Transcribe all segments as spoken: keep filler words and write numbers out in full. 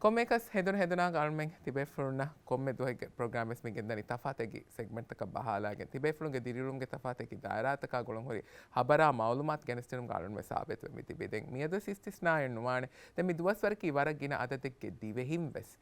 ކޮންމެއަކަސް ހެނދުނު ހެނދުނާ އަޅުމެން ތިބޭފުޅުންނަށް ކޮންމެ ދުވަހެއްގެ ޕްރޮގްރާމްވެސް މި ގެންދަނީ ތަފާތު އެކި ސެގްމެންޓްތަކަށް ބަހާލާގެން، ތިބޭފުޅުންގެ ދިރިއުޅުމުގެ ތަފާތު އެކި ދާއިރާތަކާ ގުޅުންހުރި ހަބަރާ މައުލޫމާތު ގެނެސްދިނުމުގެ އަޅުން ވެސް ސާބިތުވެ މި ތިބީ. ދެން މިއަދު އިސްތިސްނާއެއް ނުވާނެ. ދެން މި ދުވަސްވަރަކީ ވަރަށް ގިނަ އަދަދެއްގެ ދިވެހިން ވެސް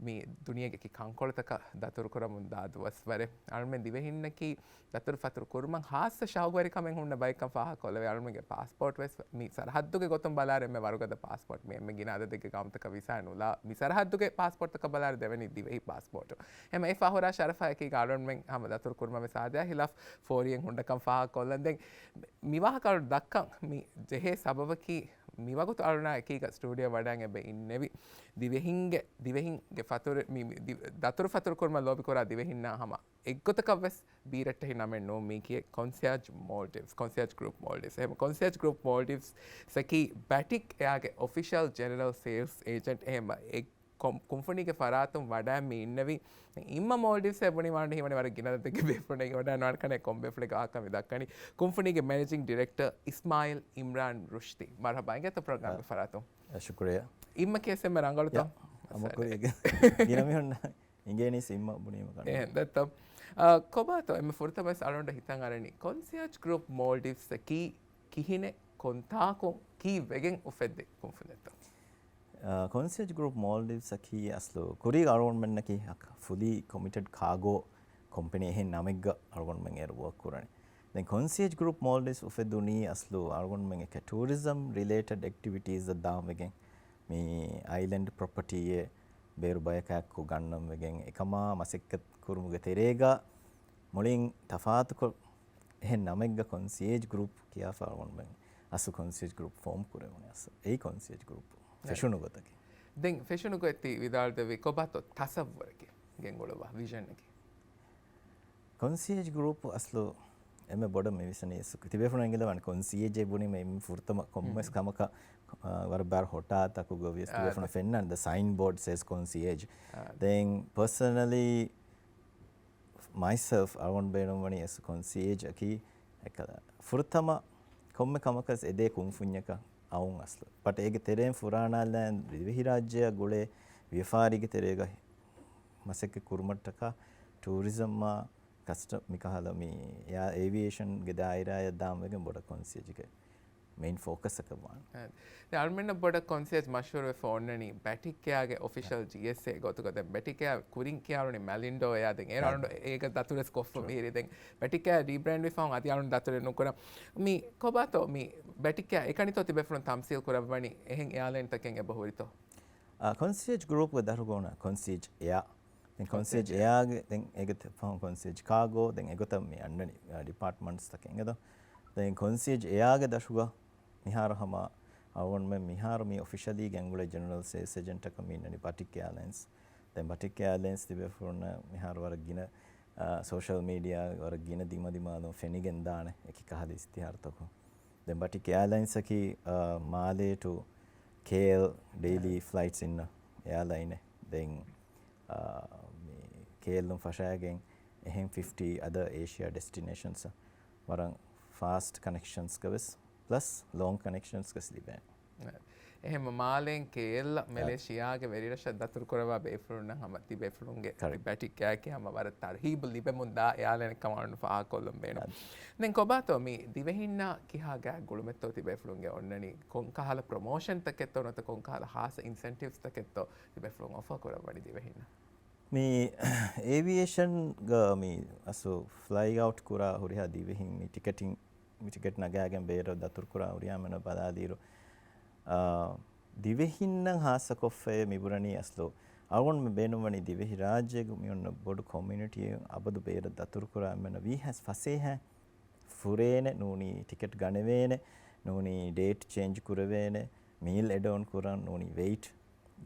މި ދުނިޔޭގެ އެކި ކަންކޮޅުތަކަށް ދަތުރުކުރަމުން ދާ ދުވަސްވަރެއް. އަޅުމެން ދިވެހިންނަކީ ދަތުރު ފަތުރު ކުރުމަށް ހާއްސަ ޝައުގުވެރިކަމެއް ހުންނަ ބައެއްކަން ފާހަގަކޮށްލެވޭ. އަޅުމެންގެ ޕާސްޕޯޓް ވެސް މި ސަރަހައްދުގެ ގޮތުން ބަލާއިރު އެންމެ ވަރުގަދަ ޕާސްޕޯޓް މި އެންމެ ގިނަ އަދަދެއްގެ ގައުމުތަކަށް ވިސާ ނުލާ މި ސަރަހައްދުގެ ޕާސްޕޯޓްތަކަށް ބަލާއިރު ދެވެނީ ދިވެހި ޕާސްޕޯޓު. އެހެން އެ ފަހުރާ ޝަރަފާ އެކީގަ އަޅުމެން ހަމަ ދަތުރު ކުރުމަށް ވެސް އާދެ. ހިލާފް ފޯރީއެއް ހުންނަކަން ފާހަގަކޮށްލަން. ދެން މި ވާހަކަ އަޅު ދައްކަން މި ޖެހޭ ސަބަބަކީ މިވަގުތު އަޅުނާ އެކީގަ ސްޓޫޑިއޯ ވަޑައިގެން އެބަ އިންނެވި ދިވެހިންގެ، ދިވެހިންގެ ފަތުރު، މި، މި ދި-، ދަތުރު ފަތުރު ކުރުމަށް ލޯބިކުރާ ދިވެހިންނާ ހަމަ އެއްގޮތަކަށް ވެސް ބީރައްޓެހި ނަމެއް ނޫން މީކީ ކޮންސިއާޖް މޯލްޑިވްސް، ކޮންސިއާޖް ގްރޫޕް މޯލްޑިވްސް. އެހެން ކޮންސިއާޖް ގްރޫޕް މޯލްޑިވްސް އަކީ ބެޓިކް އެއާގެ އޮފިޝަލް ޖެނެރަލް ސޭލްސް އޭޖެންޓް. އެހެން އެ ކޮމް-، ކުންފުނީގެ ފަރާތުން ވަޑައި މި އިންނެވި. އިއްމަ މޯލްޑިވްސް އެ ބުނި ވާން ހީވަނީ ވަރަށް ގިނަ ދަތެއްގެ ބޭފުޅެއް ވަޑައި ނުވާނެ ކަނެ ކޮން ބޭފުޅެއްގެ ވާހަކަ މި ދައްކަނީ. ކުންފުނީގެ މެނޭޖިން ޑިރެކްޓަރ އިސްމާއިލް އިމްރާން ރުޝްދީ. މަރުހަބާ އިނގޭތޯ ޕްރޮގްރާމްގެ ފަރާތުން. އަ، ޝުކުރިއްޔާ. އިއްމަ ކޭސް އެންމެ ރަނގަޅުތޯ؟ ޔާ، އަމަކުރި ގިނަ މީހުންނަށް އިނގޭނީސް އިއްމަ ބުނީމަ ކަން. އެހެން ދައްތަ. އަ، ކޮބާތޯ އެންމެ ފުރަތަމަ ވެސް އަޅުގަނޑަށް ހިތަށް އަރަނީ ކޮންސިއާޖް ގްރޫޕް މޯލްޑިވްސް އަކީ ކިހިނެއް ކޮންތާކުން ކީއްވެގެން އުފެއްދި ކުންފުނިއެއްތޯ؟ އަ، ކޮންސިއާޖް ގްރޫޕް މޯލްޑިވްސް އަކީ އަސްލު ކުރީގަ އަޅުގަނޑުމެންނަކީ ފުލީ ކޮމިޓެޑް ކާގޯ ކޮމްޕެނީ އެހެން ނަމެއްގަ އަޅުގަނޑުމެން އޭރު ވޯކް ކުރަނީ. ދެން ކޮންސިއާޖް ގްރޫޕް މޯލްޑިވްސް އުފެއްދުނީ އަސްލު އަޅުގަނޑުމެން އެކަ ޓޫރިޒަމް ރިލޭޓެޑް އެކްޓިވިޓީޒަށް ދާން ވެގެން މި އައިލެންޑް ޕްރޮޕަޓީއެއް ބޭރު ބަޔަކާއެކު ގަންނަން ވެގެން އެކަމާ މަސައްކަތް ކުރުމުގެ ތެރޭގަ މުޅިން ތަފާތުކޮށް އެހެން ނަމެއްގަ ކޮންސިއޭޖް ގްރޫޕް ކިޔާފަ އަޅުގަނޑުމެން އަސްލު ކޮންސިއޭޖް ގްރޫޕް ފޯމް ކުރެވުނީ އަސްލު އެއީ ކޮންސިއޭޖް ގްރޫޕް ފެށުނު ގޮތަކީ. ދެން ފެށުނު ގޮތް ތި ވިދާޅުދެއްވީ ކޮބާތޯ ތަސައްވުރަކީ ގެންގުޅުއްވާ ވިޝަންއަކީ؟ ކޮންސިއޭޖް ގްރޫޕް އަސްލު އެންމެ ބޮޑަށް މި ވިސްނީ ތިބޭފުޅުން އެނގިލަވާނެ ކޮންސިއޭޖޭ ބުނީމަ އެންމެ ފުރަތަމަ ކޮންމެސް ކަމަކަށް، އާ، ވަރަށް ބާރު ހޮޓާތަކުގަ ވިޔަސް ތިބޭފުޅުން ފެންނާނެ ދަ ސައިން ބޯޑް ސޭސް ކޮންސިއޭޖް. ދެން ޕާސަނަލީ މައިސެލްފް އަޅުގަނޑު ބޭނުންވަނީ އެސް ކޮންސިއޭޖް އަކީ އެކަލަ ފުރަތަމަ ކޮންމެ ކަމަކަސް އެދޭ ކުންފުންޏަކަށް އައުން އަސްލު. ބަޓް އޭގެ ތެރެއިން ފުރާނައިލާން ދިވެހިރާއްޖެއަށް ގުޅޭ ވިޔަފާރީގެ ތެރޭގަ މަސައްކަތް ކުރުމަށްޓަކާ ޓޫރިޒަމްއާ ކަސްޓަ-، މިކަހަލަ މި އެއާ އޭވިއޭޝަންގެ ދާއިރާއަށް ދާން ވެގެން ބޮޑަށް ކޮންސިއޭޖްގެ މެއިން ފޯކަސްއަކަށް ވާނެ. އެ، ދެ އަޅުމެންނަށް ބޮޑަށް ކޮންސިއޭޖް މަޝްހޫރުވެފަ އޮންނަނީ ބެޓިކް އެއާގެ އޮފިޝަލް ޖީއެސްއޭ ގޮތުގަ. ދެން ބެޓިކް އެއާ ކުރިން ކިޔާވަނީ މެލިންޑޯ އެއާ. ދެން އޭރު އަޅުން އޭގަ ދަތުރެސް ކޮށްފަ މިހިރީ. ދެން ބެޓިކް އެއާ ރީބްރޭންޑް ވެފަ އަދި އަޅުން ދަތުރެއް ނުކުރަން. މި ކޮބާތޯ މި ބެޓިކް އެއާ އެކަނިތޯ ތިބޭފުޅުން ތަމްސީލް ކުރައްވަނީ އެހެން އެއާލައިންތަކެއް އެބަ ހުރިތޯ؟ އާ، ކޮންސިއޭޖް ގްރޫޕްގެ ދަށުގަ އޮންނަ ކޮންސިއޭޖް އެއާ. ދެން ކޮންސިއޭޖް ކޮންސިއޭޖް އެއާ. އެއާގެ ދެން އޭގެ ފަހުން ކޮންސިއޭޖް ކާގޯ ދެން އެގޮތަށް މި އަންނަނީ، އާ، ޑިޕާޓްމަންޓްސް ތަކެއް އިނގޭތޯ. ދެން ކޮންސިއޭޖް އެއާގެ ދަށުގަ މިހާރު ހަމަ އަޅުގަނޑުމެން މިހާރު މި އޮފިޝަލީ ގެންގުޅޭ ޖެނެރަލް ސޭލްސް އޭޖެންޓަކަށް މި އިންނަނީ ބަޓިކް އެއާލައިންސް. ދެން ބަޓިކް އެއާލައިންސް ތިބޭފުޅުންނަށް މިހާރު ވަރަށް ގިނަ، އާ، ސޯޝަލް މީޑިއާ ވަރަށް ގިނަ ދިމަދިމާލުން ފެނިގެން ދާނެ އެކި ކަހަލަ އިސްތިހާރުތަކުން. ދެން ބަޓިކް އެއާލައިންސް އަކީ، އާ، މާލޭ ޓު ކޭއެލް ޑެއިލީ ފްލައިޓްސް އިންނަ އެއާލައިނެއް. ދެން، އާ، މި ކޭއެލްއުން ފަށާގެން އެހެން ފިފްޓީ އަދަ އޭޝިއާ ޑެސްޓިނޭޝަންސް ވަރަށް ފާސްޓް ކަނެކްޝަންސްގަ ވެސް ޕްލަސް ލޯން ކަނެކްޝަންސް ގަސް ލިބޭނެ. އެހެން މާލޭން ކޭއެލް އަ، މެލޭޝިޔާގެ ވެރިރަށަށް ދަތުރުކުރައްވާ ބޭފުޅުންނަށް ހަމަ ތިބޭފުޅުންގެ ކަރެކްޓް. ތި ބެޓިކް އެއާއަކީ ހަމަ ވަރަށް ތަރްހީބު ލިބެމުން ދާ އެއާލައިނެއް ކަމަށް ފާހަގަކޮށްލަން ބޭނުން. އަ، ދެން ކޮބާތޯ މި ދިވެހިންނާ ކިހާ ގާތް ގުޅުމެއްތޯ ތިބޭފުޅުންގެ އޮންނަނީ؟ ކޮން ކަހަލަ ޕްރޮމޯޝަންތަކެއްތޯ ނުވަތަ ކޮން ކަހަލަ ހާއްސަ އިންސެންޓިވްސްތަކެއްތޯ ތިބޭފުޅުން އޮފަރ ކުރައްވަނީ ދިވެހިންނަށް؟ މި އޭވިއޭޝަންގަ މި އަސްލު ފްލައި އައުޓް ކުރާ ހުރިހާ ދިވެހިން މި ޓިކެޓިން، މި ޓިކެޓް ނަގާގެން ބޭރަށް ދަތުރު ކުރާ ހުރިހާ މެން ބަލާލިއިރު، އާ، ދިވެހިންނަށް ހާއްސަކޮށްފައި މިބުނަނީ އަސްލު އަޅުގަނޑުމެން ބޭނުންވަނީ ދިވެހިރާއްޖޭގެ މި އޮންނަ ބޮޑު ކޮމިއުނިޓީ އަބަދު ބޭރަށް ދަތުރު ކުރާ އެންމެންނަށް ވީހާވެސް ފަސޭހައިން ފުރޭނެ، ނޫނީ ޓިކެޓް ގަނެވޭނެ، ނޫނީ ޑޭޓް ޗޭންޖް ކުރެވޭނެ، މީލް އެޑް އޮން ކުރަން، ނޫނީ ވެއިޓް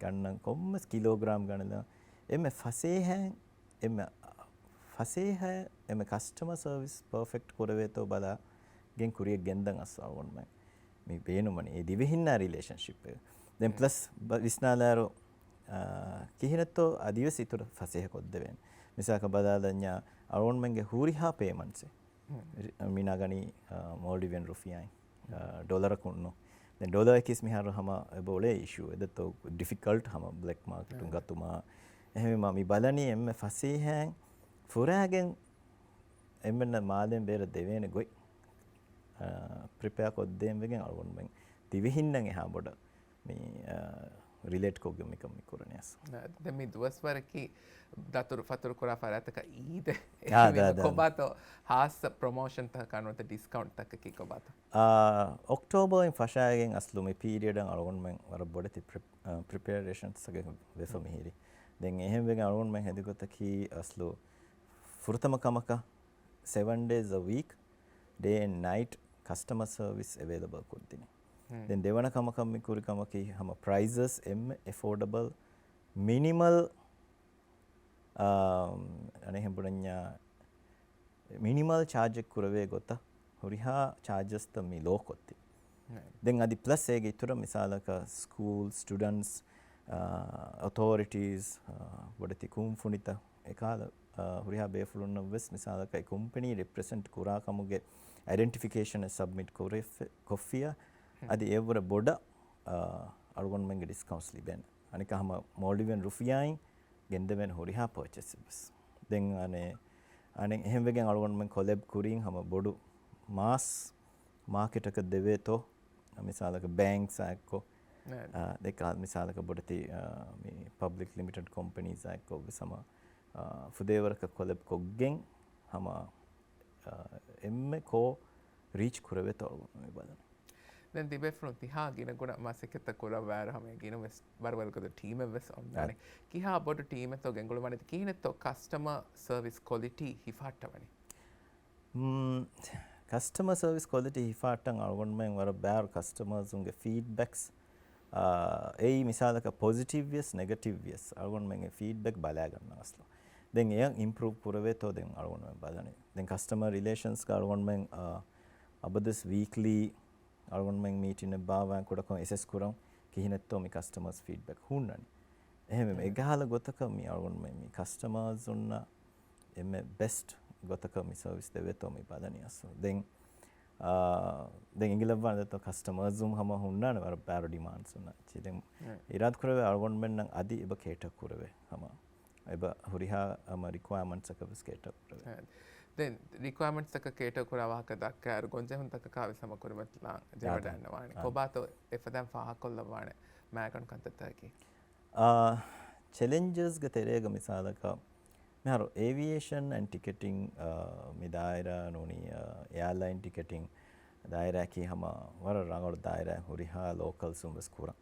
ގަންނަން، ކޮންމެސް ކިލޯގްރާމް ގަނެލަން، އެންމެ ފަސޭހައިން، އެންމެ ފަސޭހައިން، އެންމެ ކަސްޓަމަ ސަރވިސް ޕަރފެކްޓް ކުރެވޭތޯ ބަލާގެން ކުރިއަށް ގެންދަން އަސްލު އަޅުގަނޑުމެން މި ބޭނުންވަނީ އެ ދިވެހިންނާ ރިލޭޝަންޝިޕް. ދެން ޕްލަސް ވިސްނާލާއިރު، އާ، ކިހިނެއްތޯ އަދިވެސް އިތުރަށް ފަސޭހަ ކޮށްދެވޭނެ. މިސާލަކަށް ބަލާލަންޏާ އަޅުގަނޑުމެންގެ ހުރިހާ ޕޭމަންޓްސެއް ރި-، މި ނަގަނީ، އާ، މޯލްޑިވިއަން ރުފިޔާއިން، އާ، ޑޮލަރަކުންނު. ދެން ޑޮލަރަކީސް މިހާރު ހަމަ އެބަ އުޅޭ އިޝޫ އެދެއްތޯ، ޑިފިކަލްޓް ހަމަ ބްލެކް މާކެޓުން ގަތުމާ. އެހެންވީމާ މި ބަލަނީ އެންމެ ފަސޭހައިން ފުރާގެން އެންމެންނަށް މާލެއިން ބޭރަށް ދެވޭނެ ގޮތް، އާ، ޕްރިޕެއާ ކޮށްދޭން ވެގެން އަޅުގަނޑުމެން ދިވެހިންނަށް އެހާ ބޮޑަށް މި، އާ، ރިލޭޓް ކޮށްގެން މިކަން މި ކުރަނީ އަސް. ދެން މި ދުވަސްވަރަކީ ދަތުރު ފަތުރު ކުރާ ފަރާތަކަށް އީދެއް. އާ، ދާ، އެހެންވީމަ ދާ. ކޮބާތޯ ހާއްސަ ޕްރޮމޯޝަންތަކަކާ ނުވަތަ ޑިސްކައުންޓްތަކަކީ ކޮބާތޯ؟ އާ، އޮކްޓޯބަރއިން ފަށާގެން އަސްލު މި ޕީރިއަޑަށް އަޅުގަނޑުމެން ވަރަށް ބޮޑެތި ޕްރިޕް-، އާ، ޕްރިޕެއަރޭޝަންސްތަކެއް ވެފަ މިހިރީ. ދެން އެހެން ވެގެން އަޅުގަނޑުމެން ހެދި ގޮތަކީ އަސްލު ފުރަތަމަ ކަމަކަށް ސެވަން ޑޭސް އަ ވީކް، ޑޭ އެންޑް ނައިޓް ކަސްޓަމަރ ސަރވިސް އެވޭލަބަލް ކޮށްދިނީ. ދެން ދެވަނަ ކަމަކަށް މި ކުރި ކަމަކީ ހަމަ ޕްރައިސަސް އެންމެ އެފޯޑަބަލް މިނިމަލް، އާ، އަނެއްހެން ބުނަންޏާ މިނިމަލް ޗާޖެއް ކުރެވޭ ގޮތަށް ހުރިހާ ޗާޖަސްތައް މި ލޯ ކޮށްދިން. ދެން އަދި ޕްލަސް އޭގެ އިތުރަށް މިސާލަކަށް ސްކޫލް، ސްޓުޑަންޓްސް، އާ، އޮތޯރިޓީސް، އާ، ބޮޑެތި ކުންފުނިތައް އެކާލަ، އާ، ހުރިހާ ބޭފުޅުންނަށް ވެސް މިސާލަކަށް އެ ކުންޕަނީ ރެޕްރެޒެންޓް ކުރާ ކަމުގެ އައިޑެންޓިފިކޭޝަން ސަބްމިޓް ކުރެފެ-، ކޮށްފިއްޔާ، އަދި އެއަށްވުރެ ބޮޑަށް، އާ، އަޅުގަނޑުމެންގެ ޑިސްކައުންޓްސް ލިބޭނެ. އަނެކާ ހަމަ މޯލްޑިވިއަން ރުފިޔާއިން ގެންދެވޭނެ ހުރިހާ ޕަރޗޭސް ވެސް. ދެން އަނެ، އަނެ އެހެން ވެގެން އަޅުގަނޑުމެން ކޮލެބް ކުރީން ހަމަ ބޮޑު މާސް މާކެޓަކަށް ދެވޭތޯ، މިސާލަކަށް ބޭންކްސް އާއެއްކޮށް، އާ، ދެކާ މިސާލަކަށް ބޮޑެތި، އާ، މި ޕަބްލިކް ލިމިޓެޑް ކޮމްޕަނީސް އާއެއްކޮށް ވެސް ހަމަ، އާ، ފުދޭވަރަކަށް ކޮލެބް ކޮށްގެން ހަމަ، އާ، އެންމެ ކޯ ރީޗް ކުރެވޭތޯ އަޅުގަނޑު މި ބަލަނީ. ދެން ތިބޭފުޅުން ތިހާ ގިނަ ގުނަ މަސައްކަތްތައް ކުރައްވާއިރު ހަމަ ގިނަ ވެސް ވަރުވަރުގަދަ ޓީމެއް ވެސް އޮންނާނެ. އާ. ކިހާ ބޮޑު ޓީމެއްތޯ ގެންގުޅުވާނެތި؟ ކިހިނެއްތޯ ކަސްޓަމަރ ސަރވިސް ކޮލިޓީ ހިފަހައްޓަވަނީ؟ މް، ކަސްޓަމަރ ސަރވިސް ކޮލިޓީ ހިފަހައްޓަން އަޅުގަނޑުމެން ވަރަށް ބާރު ކަސްޓަމަރސުންގެ ފީޑްބެކްސް، އާ، އެއީ މިސާލަކަށް ޕޮޒިޓިވް ވިޔަސް ނެގެޓިވް ވިޔަސް އަޅުގަނޑުމެން އެ ފީޑްބެކް ބަލާގަންނަ އަސްލު. ދެން އެޔަށް އިމްޕްރޫވް ކުރެވޭތޯ ދެން އަޅުގަނޑުމެން ބަލަނީ. ދެން ކަސްޓަމަރ ރިލޭޝަންސްގަ އަޅުގަނޑުމެން، އާ، އަބަދުވެސް ވީކްލީ އަޅުގަނޑުމެން މީޓިންއެއް ބާއްވާން ކުޑަކޮށް އެސެސް ކުރަން ކިހިނެއްތޯ މި ކަސްޓަމަރސް ފީޑްބެކް ހުންނަނީ. އެހެންވެ، އެ ގަހާލަ ގޮތަކަށް މި އަޅުގަނޑުމެން މި ކަސްޓަމަރސުންނަށް އެންމެ ބެސްޓް ގޮތަކަށް މި ސަރވިސް ދެވޭތޯ މި ބަލަނީ އަސްލު. ދެން، އާ، ދެން އިނގިލައްވާނެ ދެއްތޯ ކަސްޓަމަރސުން ހަމަ ހުންނާނެ ވަރަށް ބާރު ޑިމާންޑްސް ހުންނާ. ދެން އިރާދަ ކުރެވޭ އަޅުގަނޑުމެންނަށް އަދި އެބަ ކޭޓަ ކުރެވޭ ހަމަ އެބަ ހުރިހާ ހަމަ ރިކުއަރމަންޓްސްއަކަށް ވެސް ކޭޓަ ކުރެވޭ. ދެން ރިކުއަރމަންޓްސްއަކަށް ކޭޓަ ކުރާ ވާހަކަ ދައްކާއިރު ގޮންޖެހުންތަކަކާ ވެސް ހަމަ ކުރިމަތިލާން ޖެހިވަޑައިގަންނަވާނެ. ކޮބާތޯ އެފަދައިން ފާހަގަކޮށްލައްވާނެ މައިގަނޑު ކަންތައްތަކަކީ؟ އާ، ޗެލެންޖަސްގެ ތެރޭގަ މިސާލަކަށް މިހާރު އޭވިއޭޝަން އެންޑް ޓިކެޓިން، އާ، މި ދާއިރާ ނޫނީ، އާ، އެއާލައިން ޓިކެޓިން ދާއިރާއަކީ ހަމަ ވަރަށް ރަނގަޅު ދާއިރާއެއް ހުރިހާ ލޯކަލްސުން ވެސް ކުރަން.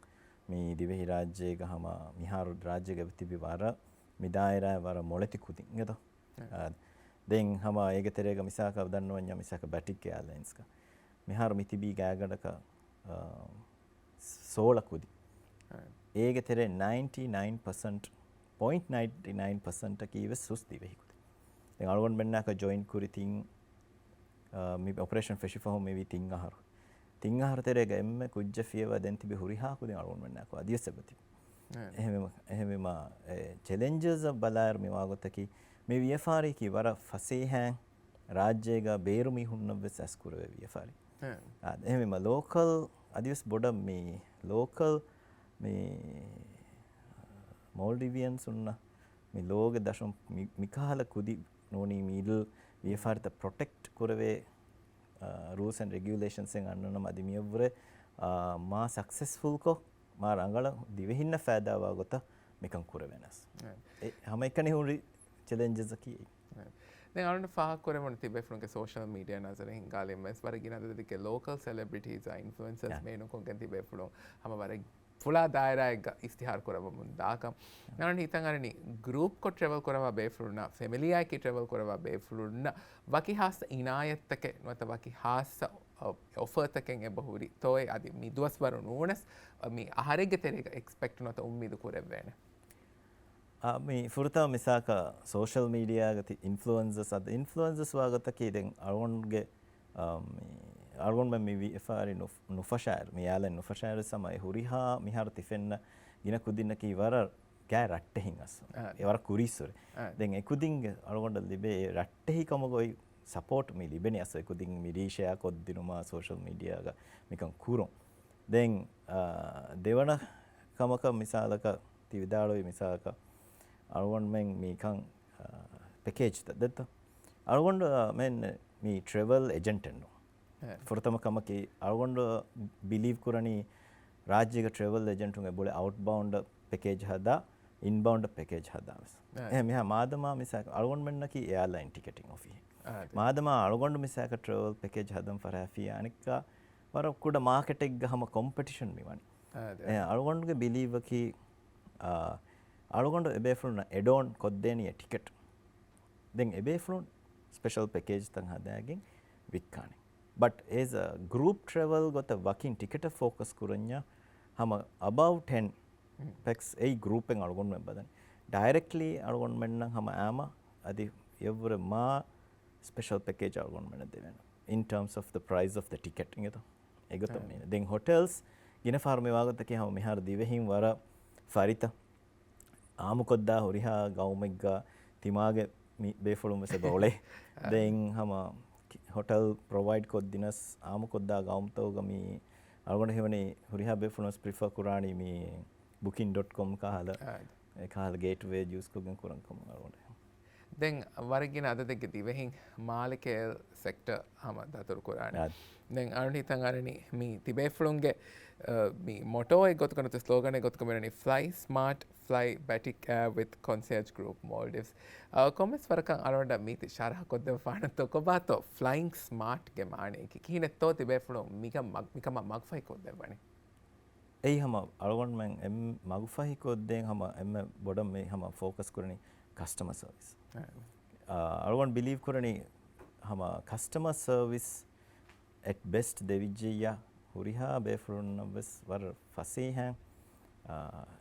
މި ދިވެހިރާއްޖޭގަ ހަމަ މިހާރު ރާއްޖޭގަ ތިބި ވަރަށް މި ދާއިރާއަށް ވަރަށް މޮޅެތި ކުދިން އެދޯ. އާ، ދެން ހަމަ އޭގެ ތެރޭގަ މިސާލަކަށް ދަންނަވަންޏާ މިސާލަކަށް ބަޓިކް އެއާލައިންސްގަ މިހާރު މި ތިބީ ގާތްގަނޑަކަށް، އާ، ސޯޅަ ކުދި. އޭގެ ތެރޭ ނައިންޓީ ނައިން ޕަސެންޓް، ޕޮއިންޓް ނައިންޓީ ނައިން ޕަސެންޓަކީ ވެސް ހުސް ދިވެހި ކުދި. ދެން އަޅުގަނޑުމެންނާކަށް ޖޮއިން ކުރި ތިން، އާ، މި އޮޕަރޭޝަން ފެށިފަހު މިވީ ތިން އަހަރު. ތިން އަހަރު ތެރޭގަ އެންމެ ކުއްޖެއް ފިޔަވާ ދެން ތިބި ހުރިހާ ކުދިން އަޅުގަނޑުމެންނާކު އަދިވެސް އެބަތިބި. އެހެންވީމަ، އެހެންވީމަ، އެ، ޗެލެންޖަސްއަށް ބަލާއިރު މިވާގޮތަކީ، މި ވިޔަފާރީކީ ވަރަށް ފަސޭހައިން ރާއްޖޭގަ ބޭރު މީހުންނަށްވެސް އަސް ކުރެވޭ ވިޔަފާރި. އާ، އެހެންވީމަ، ލޯކަލް އަދިވެސް ބޮޑަށް މި ލޯކަލް މި މޯލްޑިވިއަންސުންނަށް މި ލޯގެ ދަށުން މި، މިކަހަލަ ކުދި ނޫނީ މި މިޑްލް ވިޔަފާރިތައް ޕްރޮޓެކްޓް ކުރެވޭ، އާ، ރޫލްސް އެންޑް ރެގިއުލޭޝަންސް އެއް އަންނަނަމަ އަދި މިއަށްވުރެ، އާ، މާ ސަކްސެސްފުލްކޮށް، މާ ރަނގަޅަށް ދިވެހިންނަށް ފައިދާވާ ގޮތަށް މިކަން ކުރެވޭނަސް. އެ ހަމައެކަނި ހުރި ޗެލެންޖަސްއަކީ އެއީ. ދެން އަޅުގަނޑު ފާހަގަކުރެވުނު ތިބޭފުޅުންގެ ސޯޝަލް މީޑިއާ ނަޒަރެއް ހިންގާލީމަ ވެސް ވަރަށް ގިނަ އަދަދެއްގެ ލޯކަލް ސެލެބްރިޓީސް އާ އިންފްލުއެންސަރސް އާ. ބޭނުންކޮށްގެން ތިބޭފުޅުން ހަމަ ވަރަށް ފުޅާ ދާއިރާއެއްގަ އިސްތިހާރު ކުރައްވަމުން ދާކަން. އަޅުގަނޑު ހިތަށް އަރަނީ ގްރޫޕްކޮށް ޓްރެވެލް ކުރައްވާ ބޭފުޅުންނަށް، ފެމިލީއާއެކީ ޓްރެވެލް ކުރައްވާ ބޭފުޅުންނަށް ވަކި ހާއްސަ އިނާޔަތްތަކެއް ނުވަތަ ވަކި ހާއްސަ އޮ-، އޮފަރތަކެއް އެބަ ހުރި ތޯއޭ އަދި މި ދުވަސްވަރު ނޫނަސް މި އަހަރެއްގެ ތެރޭގަ އެކްސްޕެކްޓް ނުވަތަ އުއްމީދު ކުރެއްވޭނެ؟ އާ، މި ފުރަތަމަ މިސާލަކަށް ސޯޝަލް މީޑިއާގަ ތި އިންފްލުއެންސަސް އަދި އިންފްލުއެންސަސް ވާގޮތަކީ ދެން އަޅުގަނޑުގެ، އާ، މި އަޅުގަނޑުމެން މި ވިޔަފާރި ނުފް-، ނުފަށާއިރު، މި އެއާލައިން ނުފަށާއިރު ހަމަ އެ ހުރިހާ މިހާރު ތި ފެންނަ ގިނަ ކުދިންނަކީ ވަރަށް ގާތް ރައްޓެހިން އަސް. އާ. އެ ވަރަށް ކުރީއްސުރެ. އާ. ދެން އެ ކުދިންގެ އަޅުގަނޑަށް ލިބޭ އެ ރައްޓެހި ކަމުގައި ސަޕޯޓް މި ލިބެނީ އަސް އެ ކުދިން މި ރީޝެއާ ކޮށްދިނުމާ ސޯޝަލް މީޑިއާގަ މިކަން ކުރުން. ދެން ދެވަނަ ކަމަކަށް މިސާލަކަށް ތި ވިދާޅުވި މިސާލަކަށް އަޅުގަނޑުމެން މިކަން ޕެކޭޖްތައް ދެއްތޯ. އަޅުގަނޑު މި ޓްރެވަލް އެޖެންޓެއް ނޫން. ފުރަތަމަ ކަމަކީ އަޅުގަނޑު ބިލީވް ކުރަނީ ރާއްޖޭގަ ޓްރެވަލް އެޖެންޓުން އެބައުޅޭ އައުޓްބައުންޑް ޕެކޭޖް ހަދާ، އިންބައުންޑް ޕެކޭޖް ހަދާ ވެސް. އެހެން މިހާ މާދަމާ މިސާ އަޅުގަނޑުމެންނަކީ އެއާލައިން ޓިކެޓިން އޮފީހެއް. މާދަމާ އަޅުގަނޑު މިސާކަށް ޓްރެވަލް ޕެކޭޖް ހަދަން ފަށާފިއްޔާ އަނެއްކާ ވަރަށް ކުޑަ މާކެޓެއްގަ ހަމަ ކޮމްޕެޓިޝަން މިވަނީ. އެ އަޅުގަނޑުގެ ބިލީވަކީ އަޅުގަނޑު އެބޭފުޅުންނަށް އެޑް އޮން ކޮށްދޭނީ އެ ޓިކެޓް. ދެން އެބޭފުޅުން ސްޕެޝަލް ޕެކޭޖްތައް ހަދާގެން ވިއްކާނެ. ބަޓް އޭޒް އަ ގްރޫޕް ޓްރެވަލް ގޮތަށް ވަކިން ޓިކެޓަށް ފޯކަސް ކުރަންޏާ ހަމަ އަބައު ޓެން ޕެކްސް އެއީ ގްރޫޕެއް އަޅުގަނޑުމެން ބަލަނީ. ޑައިރެކްޓްލީ އަޅުގަނޑުމެންނަށް ހަމަ އާމަ އަދި އެއްވުރެ މާ ސްޕެޝަލް ޕެކޭޖް އަޅުގަނޑުމެންނަށް ދެވޭނެ. In terms of the price of the ticket އިނގޭތޯ. އެގޮތަށް މީނަ. ދެން ހޮޓެލްސް ގިނަ ފަހަރު މި ވާގޮތަކީ ހަމަ މިހާރު ދިވެހިން ވަރަށް ފަރިތަ އާމުކޮށްދާ ހުރިހާ ގައުމެއްގަ ތިމާގެ މި ބޭފުޅުން ވެސް އެބަ އުޅޭ. ދެން ހަމަ ކި-، ހޮޓެލް ޕްރޮވައިޑް ކޮށްދިނަސް އާމުކޮށްދާ ގައުމުތަކުގަ މި އަޅުގަނޑު ހީވަނީ ހުރިހާ ބޭފުޅުން ވެސް ޕްރިފަރ ކުރާނީ މި ބުކިން ޑޮޓް ކޮމް ކަހަލަ އެ ކަހަލަ ގޭޓްވޭ ޔޫސްކޮށްގެން ކުރަން ކަމަށް އަޅުގަނޑު. ދެން ވަރަށް ގިނަ އަދަދެއްގެ ދިވެހިން މާލެ ކެއަރ ސެކްޓަ ހަމަ ދަތުރު ކުރާނެ. ދެން އަޅުން ހިތަށް އަރަނީ މި ތިބޭފުޅުންގެ، އަ، މި މޮޓޯއެއް ގޮތުގަ ނުވަތަ ސްލޯގަނެއް ގޮތުގަ މިވަނީ ފްލައި ސްމާޓް، ފްލައި ބެޓިކް އެއާ ވިތް ކޮންސިއަޖް ގްރޫޕް މޯލްޑިވްސް. އަ، ކޮންމެސް ވަރަކަށް އަޅުގަނޑަށް މީތި ޝަރަހަ ކޮށްދެއްވާނަންތޯ ކޮބާތޯ ފްލައިން ސްމާޓްގެ މާނައަކީ؟ ކިހިނެއްތޯ ތިބޭފުޅުން މިކަން މަ-، މިކަމަށް މަގުފަހި ކޮށްދެއްވަނީ؟ އެއީ ހަމަ އަޅުގަނޑުމެން އެންމެ މަގުފަހި ކޮށްދޭން ހަމަ އެންމެ ބޮޑަށް މި ހަމަ ފޯކަސް ކުރަނީ ކަސްޓަމަ ސަރވިސް. އަ، އަޅުގަނޑު ބިލީވް ކުރަނީ ހަމަ ކަސްޓަމަ ސަރވިސް އެޓް ބެސްޓް ދެވިއްޖެއްޔާ ހުރިހާ ބޭފުޅުންނަށް ވެސް ވަރަށް ފަސޭހައިން، އާ،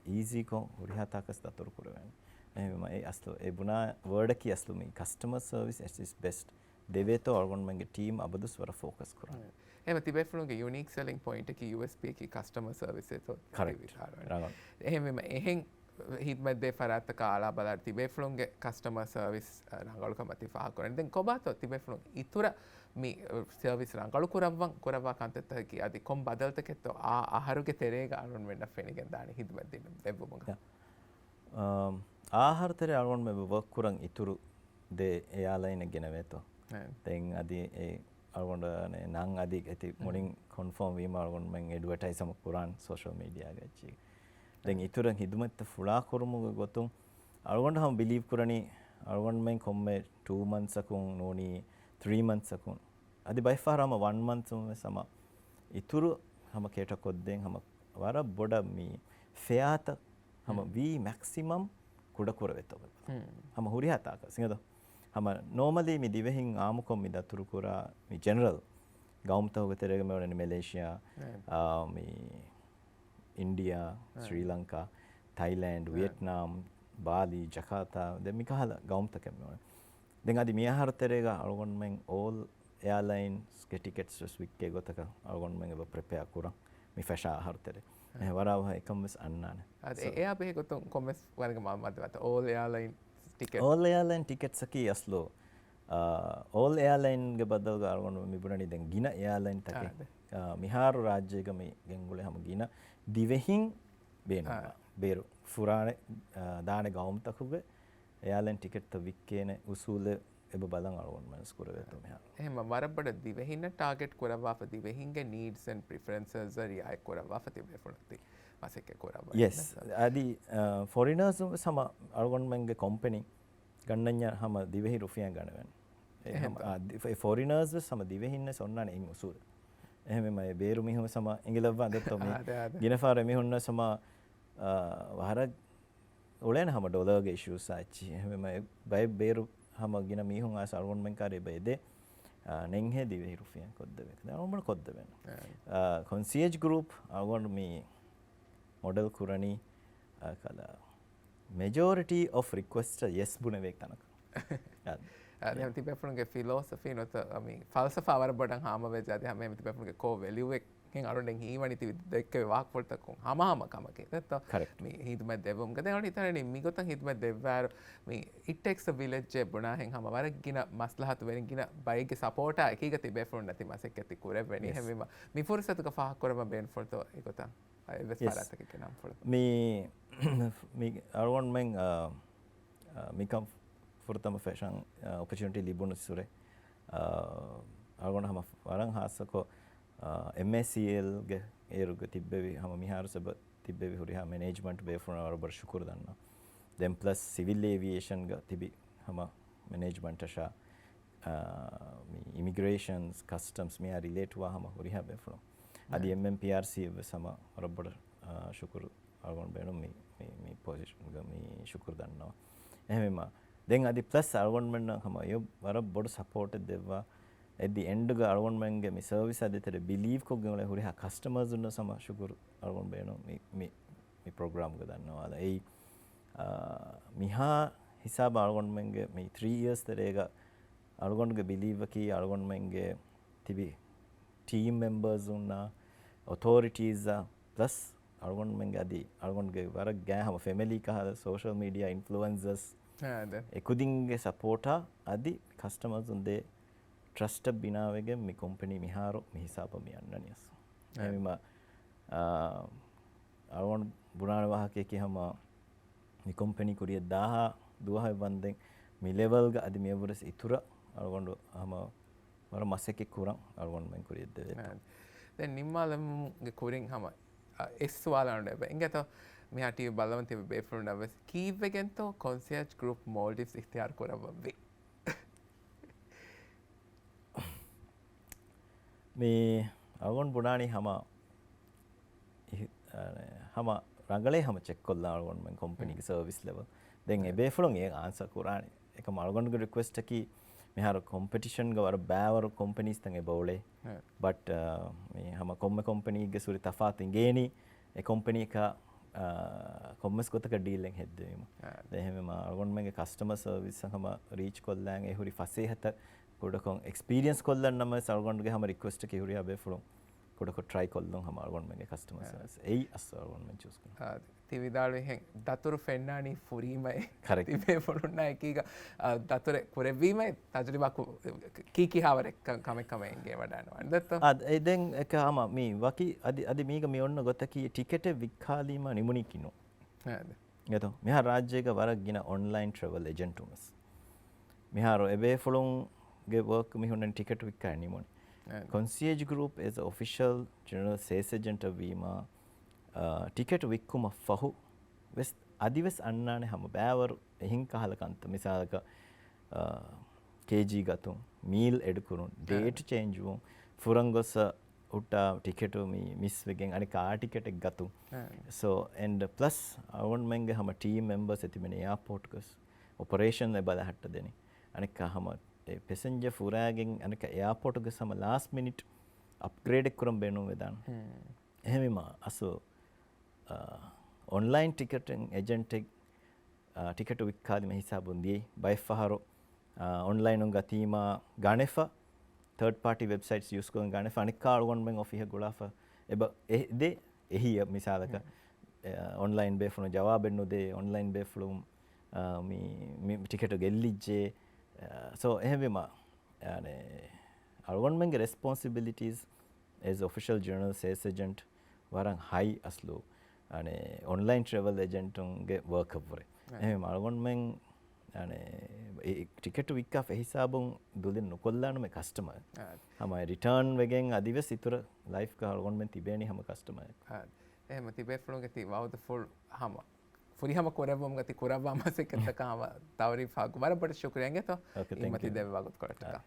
އީޒީކޮށް ހުރިހާ ތާކަސް ދަތުރު ކުރެވޭނެ. އެހެންވީމަ އެ އަސްލު އެ ބުނާ ވާޑަކީ އަސްލު މި ކަސްޓަމަ ސަރވިސް އެޓް އިޓްސް ބެސްޓް ދެވޭތޯ އަޅުގަނޑުމެންގެ ޓީމް އަބަދުސް ވަރަށް ފޯކަސް ކުރާނެ. އެހެން ތިބޭފުޅުންގެ ޔުނީކް ސެލިން ޕޮއިންޓަކީ ޔޫއެސްޕީއަކީ ކަސްޓަމަ ސަރވިސް އެތޯ ކަރެކްޓް. ރަނގަޅު. އެހެންވީމަ އެހެން ހިދްމަތްދޭ ފަރާތްތަކާ އަޅާ ބަލާ ތިބޭފުޅުންގެ ކަސްޓަމަ ސަރވިސް، އަ، ރަނގަޅުކަމަށް ތި ފާހަގަކުރަނީ. ދެން ކޮބާތޯ ތިބޭފުޅުން އިތުރަށް މި، އަ، ސަރވިސް ރަނގަޅު ކުރައްވަން ކުރައްވާ ކަންތައްތަކަކީ އަދި ކޮން ބަދަލުތަކެއްތޯ އާ އަހަރުގެ ތެރޭގަ އަޅުންމެންނަށް ފެނިގެން ދާނީ ހިދްމަތް ދިނުން ދެއްވުމުގަ؟ އާ، އަހަރު ތެރޭ އަޅުގަނޑުމެން ވަރކް ކުރަން އިތުރު ދެ އެއާލައިނެއް ގެނެވޭތޯ. ދެން އަދި އެ އަޅުގަނޑު ނަން އަދި އެތި މުޅިން ކޮންފާމް ވީމަ އަޅުގަނޑުމެން އެޑްވަޓައިޒް ހަމަ ކުރާން ސޯޝަލް މީޑިއާގެ އެއްޗެއް. ދެން އިތުރަށް ހިދުމަތްތައް ފުޅާ ކުރުމުގެ ގޮތުން އަޅުގަނޑު ހަމަ ބިލީވް ކުރަނީ އަޅުގަނޑުމެން ކޮންމެ ޓޫ މަންތްސްއަކުން ނޫނީ ތްރީ މަންތްސްއަކުން އަދި ބައެއްފަހަރު ހަމަ ވަން މަންތްސް ވެސް ހަމަ އިތުރު ހަމަ ކޭޓަ ކޮށްދޭން ހަމަ ވަރަށް ބޮޑަށް މި ފެއާތައް ހަމަ ވީ މެކްސިމަމް ކުޑަކުރެވޭތޯ. ހަމަ ހުރިހާ ތާކަށް ސިނގަދޯ. ހަމަ ނޯމަލީ މި ދިވެހިން އާއްމުކޮށް މި ދަތުރުކުރާ މި ޖެނެރަލް ގައުމުތަކުގެ ތެރޭގަ މި އުޅެނީ މެލޭޝިއާ، އާ، މި އިންޑިއާ، ސްރީލަންކާ، ތައިލެންޑް، ވިއެޓްނާމް، ބާލީ، ޖަކާތާ، ދެން މިކަހަލަ ގައުމުތަކެއް މި އުޅެނީ. ދެން އަދި މިއަހަރު ތެރޭގަ އަޅުގަނޑުމެން އޯލް އެއާލައިންސްގެ ޓިކެޓްސް ވެސް ވިއްކޭ ގޮތަކަށް އަޅުގަނޑުމެން އެބަ ޕްރިޕެއާ ކުރަން މި ފެށާ އަހަރު ތެރޭ. އެހެން ވަރަށް އަވަހަށް އެކަން ވެސް އަންނާނެ. އަދި އެއާ ބެހޭ ގޮތުން ކޮންމެސް ވަރަކަށް މައުލޫމާތު ދެއްވާތަ؟ އޯލް އެއާލައިން ޓިކެޓް. އޯލް އެއާލައިން ޓިކެޓްސް އަކީ އަސްލު، އާ، އޯލް އެއާލައިންގެ ބަދަލުގަ އަޅުގަނޑު މި ބުނަނީ ދެން ގިނަ އެއާލައިންތަކެއް، އާ، މިހާރު ރާއްޖޭގަ މި ގެންގުޅޭ ހަމަ ގިނަ ދިވެހިން ބޭނުންވާ ބޭރު ފުރާނެ، އާ، ދާނެ ގައުމުތަކުގެ އެއާލައިން ޓިކެޓްތައް ވިއްކޭނެ އުސޫލެއް އެބަ ބަލަން އަޅުގަނޑުމެން ވެސް ކުރެވޭތޯ މިހާރު. އެހެން ވަރަށް ބޮޑަށް ދިވެހިންނަށް ޓާގެޓް ކުރައްވާފަ ދިވެހިންގެ ނީޑްސް އެންޑް ޕްރިފަރެންސަސް ރިއާޔަތް ކުރައްވާފަ ތިބޭފުޅުން ތި މަސައްކަތް ކުރައްވަނީ. ޔެސް. އަދި، އާ، ފޮރިނަރސް ވެސް ހަމަ އަޅުގަނޑުމެންގެ ކޮމްޕެނީ ގަންނަންޏާ ހަމަ ދިވެހި ރުފިޔާ ގަނެވެން. އެ ހަމަ، އާ، ދި-، ފޮ-، ފޮރިނަރސް ވެސް ހަމަ ދިވެހިންނަށް އޮންނާނެ އިން އުސޫލެއް. އެހެންވީމަ އެ ބޭރު މީހުން ވެސް ހަމަ އިނގިލައްވާ ދެއްތޯ މި ގިނަ ފަހަރު އެމީހުންނަށް ހަމަ، އާ، ވަރަށް އުޅޭނެ ހަމަ ޑޮލަރގެ އިޝޫސް އާ އެއްޗިހި. އެހެންވީމަ އެ ބައެއް ބޭރު ހަމަ ގިނަ މީހުން އައިސް އަޅުގަނޑުމެން ކާރި އެބަ އެދޭ، އާ، ނެންހޭ ދިވެހި ރުފިޔާ ކޮށްދެވޭ. އަޅުގަނޑު ކޮށްދެވޭނެ. އާ، ކޮންސިއަޖް ގްރޫޕް އަޅުގަނޑު މި މޮޑެލް ކުރަނީ، އާ، ކަލަ މެޖޯރިޓީ އޮފް ރިކުއެސްޓް ޔެސް ބުނެވޭ ތަނަކަށް. އާ، ދެން ތިބޭފުޅުންގެ ފިލޯސޮފީ ނުވަތަ މި ފަލްސަފާ ވަރަށް ބޮޑަށް ހާމަވެއްޖެ އަދި ހަމަ ތިބޭފުޅުންގެ ކޯ ވެލިއުއެއް އަޅުގަނޑު ހީވަނީ ތި ދެއްކެވި ވާހަކަފުޅުތަކުން ހަމަހަމަ ކަމަކީ. ދެއްތޯ؟ ކަރެކްޓް. މި ހިދުމަތް ދެއްވުމުގަ ދެން އަޅުގަނޑު ހިތަށް އަރަނީ މިގޮތަށް ހިދުމަތް ދެއްވާއިރު މި އިޓް ޓޭކްސް އަ ވިލެޖް އޭ ބުނާހެން ހަމަ ވަރަށް ގިނަ މަސްލަހަތުވެރިން ގިނަ ބައެއްގެ ސަޕޯޓާ އެކީގަ ތިބޭފުޅުންނަށް ތި މަސައްކަތް ތި ކުރެވެނީ. އެހެންވީމަ މި ފުރުސަތުގަ ފާހަގަކުރަމަށް ބޭނުންފުޅުތޯ އެގޮތަށް އެއްވެސް ފަރާތަކެއްގެ ނަންފުޅު؟ މި، މި އަޅުގަނޑުމެން، އާ، އާ، މިކަން ފުރަތަމަ ފެށަން، އާ، އޮޕޮޗުނިޓީ ލިބުނުއްސުރެ، އާ، އަޅުގަނޑު ހަމަ ވަރަށް ހާއްސަކޮށް، އާ، އެމްއޭސީއެލްގެ އޭރުގަ ތިއްބެވި ހަމަ މިހާރު ސަބަ ތިއްބެވި ހުރިހާ މެނޭޖްމަންޓް ބޭފުޅުންނަށް ވަރަށް ބޮޑަށް ޝުކުރު ދަންނަ. ދެން ޕްލަސް ސިވިލް އޭވިއޭޝަންގަ ތިބި ހަމަ މެނޭޖްމަންޓަށާ، އާ، މި އިމިގްރޭޝަންސް، ކަސްޓަމްސް މިއާ ރިލޭޓްވާ ހަމަ ހުރިހާ ބޭފުޅުން. އަދި އެމްއެމްޕީއާރްސީ އެއްވެސް ހަމަ ވަރަށް ބޮޑަށް، އާ، ޝުކުރު އަޅުގަނޑު ބޭނުން މި، މި، މި ޕޮޒިޝަންގަ މި ޝުކުރު ދަންނަވަން. އެހެންވީމަ، ދެން އަދި ޕްލަސް އަޅުގަނޑުމެންނަށް ހަމަ އެ ވަރަށް ބޮޑު ސަޕޯޓެއް ދެއްވާ، އެޓް ދި އެންޑްގަ އަޅުގަނޑުމެންގެ މި ސަރވިސް އަދި ތެރެ ބިލީވް ކޮށްގެން އުޅޭ ހުރިހާ ކަސްޓަމަރސުންނަށް ހަމަ ޝުކުރު އަޅުގަނޑު ބޭނުން މި، މި، މި ޕްރޮގްރާމްގަ ދަންނަވާލަ. އެއީ، އާ، މިހާ ހިސާބަށް އަޅުގަނޑުމެންގެ މި ތްރީ އިޔާސް ތެރޭގަ އަޅުގަނޑުގެ ބިލީވްއަކީ އަޅުގަނޑުމެންގެ ތިބި ޓީމް މެމްބަރސުންނާ، އޮތޯރިޓީސްއާ، ޕްލަސް އަޅުގަނޑުމެންގެ އަދި އަޅުގަނޑުގެ ވަރަށް ގާތް ހަމަ ފެމިލީ ކަހަލަ ސޯޝަލް މީޑިއާ އިންފްލުއެންސަރސް އާ، އެކުދިންގެ ސަޕޯޓާ އަދި ކަސްޓަމަރސުން ދޭ ޓްރަސްޓަށް ބިނާވެގެން މި ކޮމްޕެނީ މިހާރު މި ހިސާބަށް މި އަންނަނީސް. އެހެންވީމަ، އާ، އަޅުގަނޑު ބުނާނެ ވާހަކަޔަކީ ހަމަ މި ކޮމްޕެނީ ކުރިއަށް ދާހާ ދުވަހެއް ވަންދެން މި ލެވަލްގަ އަދި މިއަށްވުރެސް އިތުރަށް އަޅުގަނޑު ހަމަ ވަރަށް މަސައްކަތް ކުރަން އަޅުގަނޑުމެން ކުރިއަށް ދެވޭތޯ. އާ. ދެން ނިންމާލުމުގެ ކުރިން ހަމަ، އަ، އެއް ސުވާލަށް އަންޑޭ އިނގޭތޯ، މިހާ ޓީވީ ބައްލަވަން ތިބި ބޭފުޅުންނަށް ވެސް ކީއްވެގެންތޯ ކޮންސިއަޖް ގްރޫޕް މޯލްޑިވްސް އިޚްތިޔާރު ކުރައްވަންވީ؟ މި އަޅުގަނޑު ބުނާނީ ހަމަ އިހި-، އަ، ހަމަ ރަނގަޅޭ ހަމަ ޗެކްކޮށްލާ އަޅުގަނޑުމެން ކޮމްޕެނީގެ ސަރވިސް ލެވަލް. ދެން އެބޭފުޅުން އެ އާންސަރ ކުރާނެ. އެކަމް އަޅުގަނޑުގެ ރިކުއެސްޓަކީ މިހާރު ކޮމްޕެޓިޝަންގަ ވަރަށް ބައިވަރު ކޮމްޕެނީސްތައް އެބަ އުޅޭ. ބަޓް، އަ، މި ހަމަ ކޮންމެ ކޮމްޕެނީގެ ސުރި ތަފާތު އިނގޭނީ އެ ކޮމްޕެނީއަކާ، އާ، ކޮންމެސް ގޮތަކަށް ޑީލެއް ހެއްދެވީމަ. އާ. އެހެންވީމަ އަޅުގަނޑުމެންގެ ކަސްޓަމަރ ސަރވިސް ހަމަ ރީޗް ކޮށްލާން އެ ހުރި ފަސޭހަތައް ކުޑަކޮށް އެކްސްޕީރިއެންސް ކޮށްލަން ނަމަވެސް އަޅުގަނޑުގެ ހަމަ ރިކުއެސްޓަކީ ހުރިހާ ބޭފުޅުން ކުޑަކޮށް ޓްރައި ކޮށްލުން ހަމަ އަޅުގަނޑުމެންގެ ކަސްޓަމަރ ސަރވިސް. އެއީ އަސްލު އަޅުގަނޑުމެން ޗޫސް ކުރަން. އާ. ތި ވިދާޅުވިހެން ދަތުރު ފެންނާނީ ފުރީމައޭ. ކަރެކްޓް. ތިބޭފުޅުންނާ އެކީގަ، އާ، ދަތުރެއް ކުރެއްވީމައޭ، ތަޖުރިބާ ކު-، ކީކީ ހާވަރެއް ކަ-، ކަމެއް ކަމެއް އެނގޭ ވަޑާން ވާން ދެއްތޯ؟ އާ، އެ ދެން އެކަ ހަމަ މީ ވަކި އަދި، އަދި މީގަ މި އޮންނަ ގޮތަކީ ޓިކެޓެއް ވިއްކާލީމަ ނިމުނީކީ ނޫން. އާ، ދެ. އެތޯ، މިހާރު ރާއްޖޭގަ ވަރަށް ގިނަ އޮންލައިން ޓްރެވަލް އެޖެންޓުން ވެސް. މިހާރު އެބޭފުޅުންގެ ވަރކް މި ހުންނަނީ ޓިކެޓް ވިއްކާ ނިމުނީ. އާ. ކޮންސިއޭޖް ގްރޫޕް އެޒް އޮފިޝަލް ޖެނެރަލް ސޭލްސް އެޖެންޓަށް ވީމަ، އާ، ޓިކެޓް ވިއްކުމަށް ފަހު ވެސް އަދިވެސް އަންނާނެ ހަމަ ބައިވަރު އެހެން ކަހަލަ ކަންތައް. މިސާލަކަށް، އާ، ކޭޖީ ގަތުން، މީލް އެޑް ކުރުން، އާ. ޑޭޓް ޗޭންޖް ވުން، ފުރަން ގޮސް ހުއްޓާ ޓިކެޓު މި މިސް ވެގެން އަނެއްކާ އާ ޓިކެޓެއް ގަތުން. އާ. ސޯ، އެންޑް ޕްލަސް އަޅުގަނޑުމެންގެ ހަމަ ޓީމް މެމްބަރސް އެތިބެނީ އެއާޕޯޓް ގޮސް އޮޕަރޭޝަން އެ ބަލަހައްޓަ ދެނީ. އަނެއްކާ ހަމަ އެ ޕެސެންޖަރ ފުރާގެން އަނެއްކާ އެއާޕޯޓް ގޮސް ހަމަ ލާސްޓް މިނިޓް އަޕްގްރޭޑެއް ކުރަން ބޭނުން ވެދާނެ. ހުން. އެހެންވީމަ އަސްލު، އާ، އޮންލައިން ޓިކެޓިން އެޖެންޓެއް، އާ، ޓިކެޓު ވިއްކާލީމަ ހިސާބުން ދިޔައީ. ބައެއްފަހަރު، އާ، އޮންލައިނުން ގަތީމާ ގަނެފަ، ތާޑް ޕާޓީ ވެބްސައިޓްސް ޔޫސްކޮށް ގަނެފަ، އަނެއްކާ އަޅުގަނޑުމެން އޮފީހަށް ގުޅާފަ އެބަ އެ ދޭ އެހީއަށް މިސާލަކަށް، އެ، އޮންލައިން ބޭފުޅުން ޖަވާބެއް ނުދޭ، އޮންލައިން ބޭފުޅުން، އާ، މި، މި ޓިކެޓު ގެއްލިއްޖެ. އާ، ސޯ، އެހެންވީމަ، އަނެ، އަޅުގަނޑުމެންގެ ރެސްޕޮންސިބިލިޓީސް އެޒް އޮފިޝަލް ޖެނެރަލް ސޭލްސް އެޖެންޓް ވަރަށް ހައި އަސްލު، އަނެ، އޮންލައިން ޓްރެވަލް އެޖެންޓުންގެ ވަރކަށްވުރެ. އެހެން އަޅުގަނޑުމެން، އަނެ، އެ ޓިކެޓު ވިއްކާފަ އެހިސާބުން ދުލެއް ނުކޮށްލާނަމޭ ކަސްޓަމަރ. އާ. ހަމަ ރިޓާން ވެގެން އަދިވެސް އިތުރަށް ލައިފްގަ އަޅުގަނޑުމެން ތިބޭނީ ހަމަ ކަސްޓަމަރ. އާ. އެހެން ތިބޭފުޅުންގެ ތި ވައުދުފުޅު ހަމަ ފުރިހަމަ ކުރެއްވުމުގަ ތި ކުރައްވާ މަސައްކަތްތަކަށް ހަމަ ތައުރީފް ހާކު ވަރަށް ބޮޑަށް ޝުކުރިއްޔާ އިނގޭތޯ؟ އިއްމަތި ދެއްވާ ގޮތުކޮޅަށްޓަކާ.